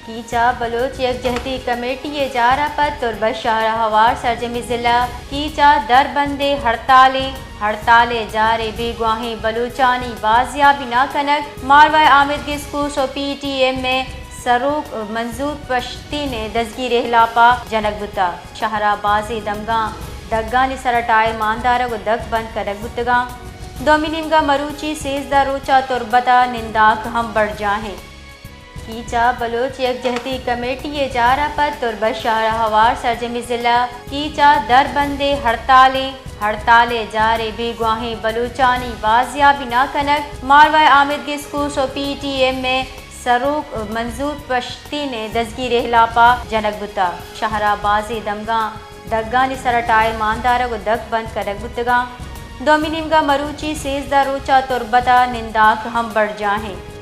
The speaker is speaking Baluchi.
کیچ ءَ بلوچ یکجہتی کمیٹی ءِ جار ءَ پد تربت شہر ءَ ہوار سرجمیں ضلع کیچ ءَ دربند ءِ ہڑتالیں، ہڑتال ءِ جار ءَ بیگواہیں بلوچانی بازیابی نہ کنگ، ماروا ءِ آمید گس کوس ءُ پی ٹی ایم ءِ سروک منظور پشتین ءِ دزگیر ءِ ہلاپ ءَ جنگ بوتگ۔ شہر ءَ بازیں دمگاں دگانی سر ءَ ٹائر مان دارگ ءُ دگ بند کنگ بوتگ اَنت۔ دومی نیمگ ءَ مروچی سیزدہ روچ ءَ تربت ءَ ننداک ہم برجاہ اِنت۔ کیچ ءَ بلوچ یکجہتی کمیٹی ءِ جار ءَ پد تربت شہر ءَ ہوار سرجمیں ضلع کیچ ءَ دربند ءِ ہڑتالیں، ہڑتال ءِ جار ءَ بیگواہیں بلوچانی بازیابی نہ کنگ، ماروا ءِ آمید گس کوس ءُ پی ٹی ایم ءِ سروک منظور پشتین ءِ دزگیر ءِ ہلاپ ءَ جنگ بوتگ۔ شہر ءَ بازیں دمگاں دگانی سر ءَ ٹائر مان دارگ ءُ دگ بند کنگ بوتگ اَنت۔ دومی نیمگ ءَ مروچی سیزدہ روچ ءَ تربت ءَ ننداک ہم برجاہ اِنت۔